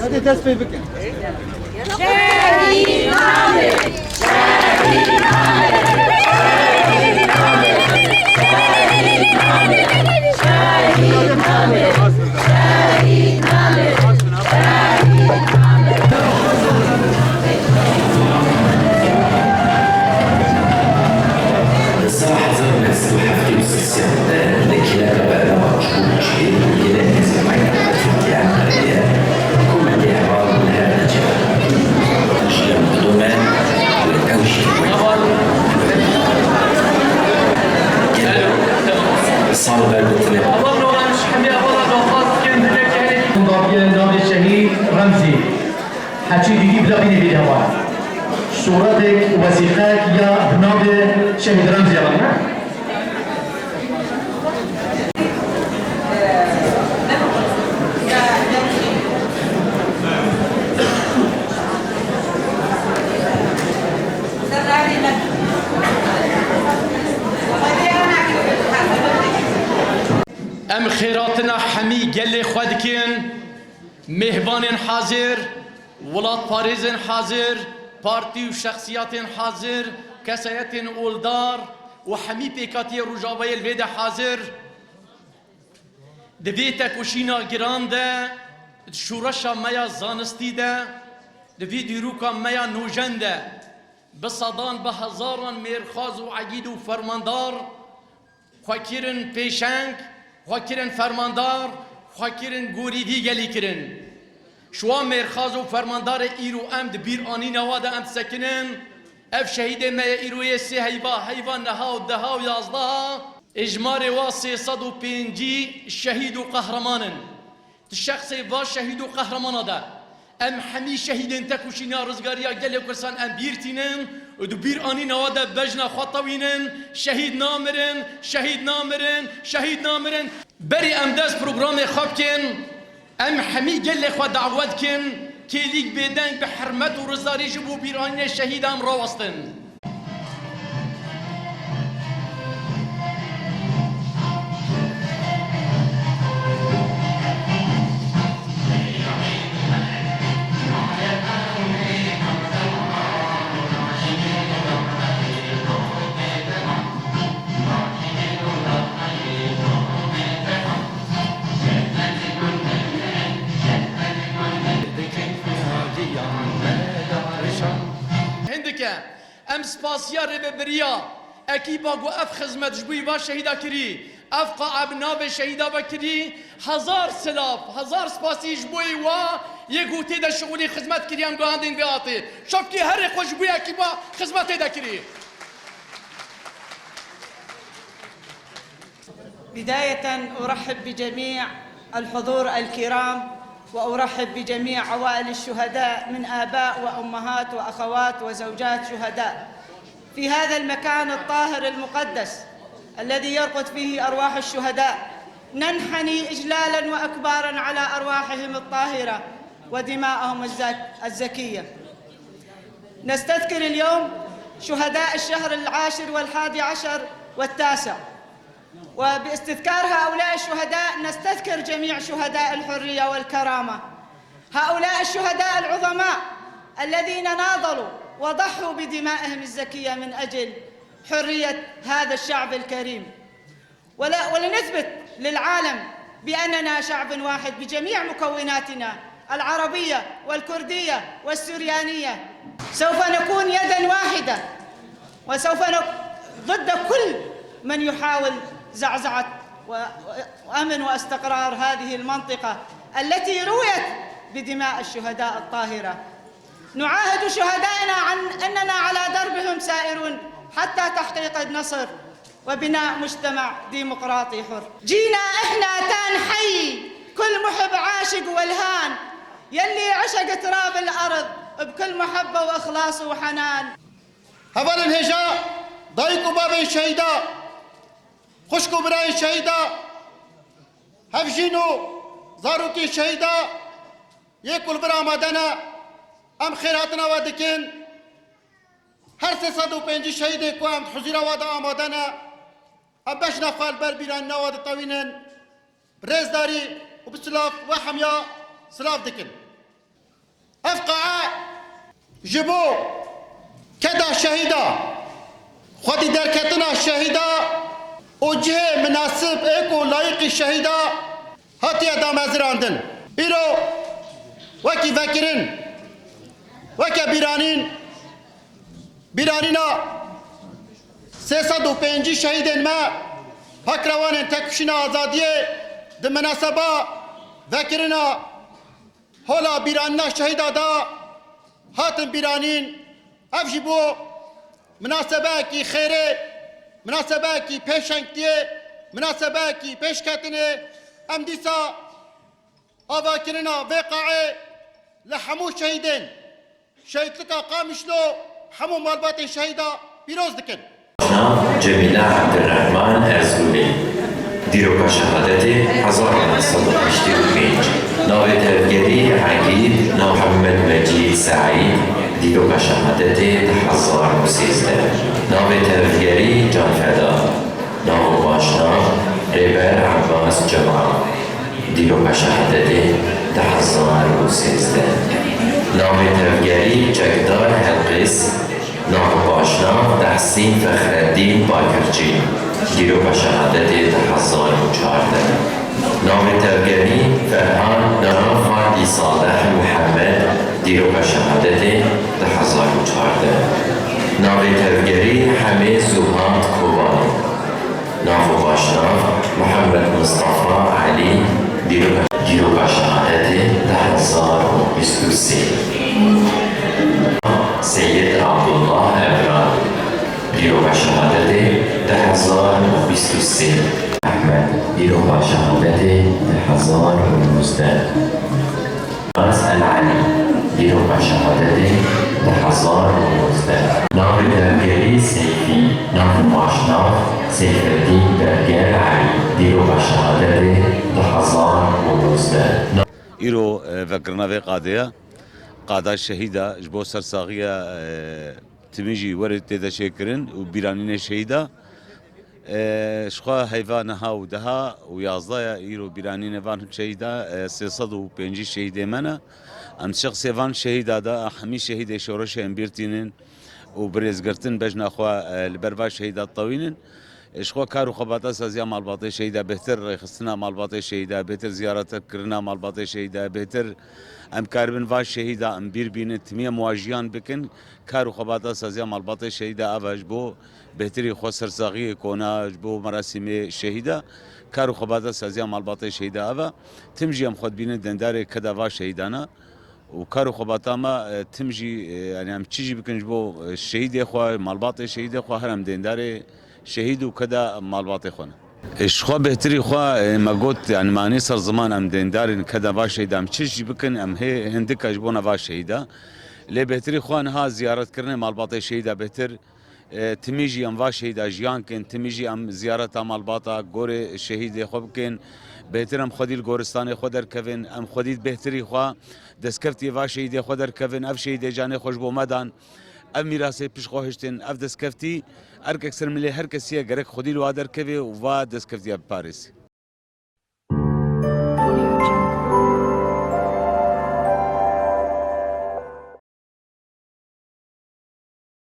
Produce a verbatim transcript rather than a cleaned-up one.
Hadi dest pê bikin. Di sala hezar û neh sed û heftê û sê de li Kîlata Berdava Rojgul Çiyê û gelek kesên paytexta Tirkiye, Enqereyê, hikûmetê heval li hev necih. Ji dome ew jî wek sal bergotine. Dawiyê navê Şehîd Remzî. Heçî dîdî bila bînê bînê heval. Sûretek, wesîqek ya bi navê Şehîd Remzî ya ne? Em xêratina hemî gelê xwe dikin, mêhvanên hazir, welatparêzên hazir, partî û şexsiyatên hazir, kesayetên oldar û hemî pêkhatiyê Rojavayê li vê de hazir. Di vê tekoşîna giran de, di şoreşa me ya zanistî de, di vî dîroka me ya nûjen de, bi sedan, bi hezaran mêrxas û egîd û fermandar xwe kirin pêşeng, xwe kirin fermandar, xwe kirin gorî vî gelî kirin. Ji wan mêrxas û fermandarê îro em di bîr anîna wa de em disekinin. Ev şehîdê me ye îro yê sê heyva, heyva neha û deha û yazdeha, êjmarê wa sê sed û pêncî şehîd û qehreman in. Di şexsê va şehîd û qehremana de, em hemî şehîdên tekoşîna rizgariya gelê Kurdistan em bîr tînin û di bîr anîna wa de bejna xwe tewînin, şehîd namirin, şehîd namirin, şehîd namirin. Berî em dest programê xwe bikin, em hemî gelê xwe dawet dikin, kêlîk bêdeng bi hurmet û rizdarî ji bo bîranînê şehîdan rawestin. Hindike. Em spasiya rêvebiriya ekîba ku ev xizmet ji bo va şehîda kirî, ev qae bi navê şehîda ve kirî, hezar silav, hezar spasî ji bo wa yê ku tê de şixulî xizmet kiriyan guhandên vê hatê. Şevkî herê xwe ji bo ekîba xizmetê de kirî. بداية أرحب بجميع الحضور الكرام، وأرحب بجميع عوائل الشهداء من آباء وأمهات وأخوات وزوجات شهداء في هذا المكان الطاهر المقدس الذي يرقد فيه أرواح الشهداء. ننحني إجلالا وإكبارا على أرواحهم الطاهرة ودماءهم الزك-، الزكية. نستذكر اليوم شهداء الشهر العاشر والحادي عشر والتاسع، وباستذكار هؤلاء الشهداء نستذكر جميع شهداء الحرية والكرامة، هؤلاء الشهداء العظماء الذين ناضلوا وضحوا بدمائهم الزكية من أجل حرية هذا الشعب الكريم. ولا-، ولنثبت للعالم بأننا شعب واحد بجميع مكوناتنا، العربية والكردية والسريانية. سوف نكون يدا واحدة، وسوف نك-، ضد كل من يحاول زعزعة و-، وأمن واستقرار هذه المنطقة التي رويت بدماء الشهداء الطاهرة. نعاهد شهدائنا عن أننا على دربهم سائرون حتى تحقيق النصر وبناء مجتمع ديمقراطي حر. جينا إحنا تانحيي كل محب عاشق ولهان يلي عشق تراب الأرض بكل محبة وإخلاص وحنان. Hevalên hêja, dayik û bavên şehîda, xwişk û birayên şehîda, hevjîn û zarokên şehîda yê ku li vir amade ne, em xêrhatina we dikin. Her sê sed û pêncî şehîdê ku em di huzûra we de amade ne, em bejna xwe li ber bîranîna we ditewînin. Bi rêzdarî û bi silav we hemiya silav dikin. Ev qae ji bo keda şehîda, xwedî derketina şehîda û cihê minasib ê ku layiqî şehîda hatiye damezirandin. Îro wekî vekirin, weke bîranîn, bîranîna sê sed û pêncî şehîdên me, pakrewanên têkoşîna azadiyê di minaseba vekirina hola bîranîna şehîda de hatin bîranîn. Ev jî bû minasebeyekî xêrê, minasebeyekî pêşengtiyê, minasebeyekî pêşketinê. Em dîsa avakirina vê qaê li hemû şehîdên Şehîdlika Qamişlo, hemû malbatên şehîda pîroz dikin. Nav Cemîle Ebdirrehman Erzgulî. Dîroka şehadetê hezar neh sed û heştê û pênc. Navê tevgerî Egîd Muhammed Mecîd Seîd. Dîroka şehadetê du hezar û sêzdeh. Navê tevgerî Canfeda. Nav û paşnav Rêber Ebbas Cemal. Dîroka şehadetê du hezar û sêzdeh. Navê tevgerî Çekdar Helqîs. Nav û paşnav Tehsîn Fexreddîn Bakirçî. Dîroka şehadetê du hezar û çardeh. Navê tevgerî Ferhan Nana Fatî Saleh Mihemed. Dîroka şehadetê du hezar û çardeh. Navê tevgerî Hemê Zuhad Kobanê. Nav û paşnav Mihemed Mistefa Elî. Dîroka, dîroka şehadetê du hezar û bîst û sê. Seyîd Abdullah Ebrar. Dîroka şehadetê du hezar û bîst û sê. Ehmed. Dîroka şehadetê du hezar û nozdeh. Abbas El Elî. Dîroka şehadetê du hezar û nozdeh. Navê tevgerî Seyfî. Nav û paşnav Seyfeddîn Berger Elî. Dîroka şehadetê du hezar û nozdeh. Îro, e, vekirina vê qadê ye. Qada şehîda ji bo sersaxiya, e, timî jî were tê de çêkirin û bîranînê şehîda. E, ji xwe heyva niha û deha û yazdeh ya îro bîranînê van şehîda, e, sê sed û pêncî şehîdê me ne. Em şexsê van şehîda de, hemî şehîdê şoreşê em bîr tînin û bi rêzgirtin bejna xwe, e, li ber va şehîda ditewînin. E, ji xwe kar û xebata saziya malbatê şehîda bêhtir, rêxistina malbatê şehîda bêhtir, ziyaretkirina malbatê şehîda bêhtir, em karibin va şehîda em bîr bînin, timî em wajiyan bikin. Kar û xebata saziya malbatê şehîda ev e, ji bo bêhtirî xwe sersaxiyê kona, ji bo merasîmê şehîda. Kar û xebata saziya malbatê şehîda ev e. Tim jî em xwe dibînin dendarê keda va şehîdana. Û kar û xebata me, e, tim jî, e, yani em çi jî bikin ji bo, e, şehîdê xwe, malbatê şehîdê xwe, her em dêndarê şehîd û keda malbatê xwe ne. E, ji xwe bêhtirî xwe, e, me got, yani me anî ser ziman em dêndarên keda va şehîda, em çi jî bikin, em hê hindika ji bona va şehîda. Lê bêhtirî xwe niha ziyaretkirinê malbatê şehîda bêhtir, E, timî jî em va şehîda jiyan kin, timî jî em ziyareta malbata gorê şehîdê xwe bikin. Bêhtir em xwedî li goristanê xwe derkevin, em xwedî bêhtirî xwe destkeftiyê va şehîdê xwe derkevin. Ev şehîdê canê xwe ji bo me dan. Ev mîrasê pişt xwe hiştin, ev destkeftî erkek ser milê her kesî ye, gerek xwedî li wa derkevê û va destkeftî biparêzî.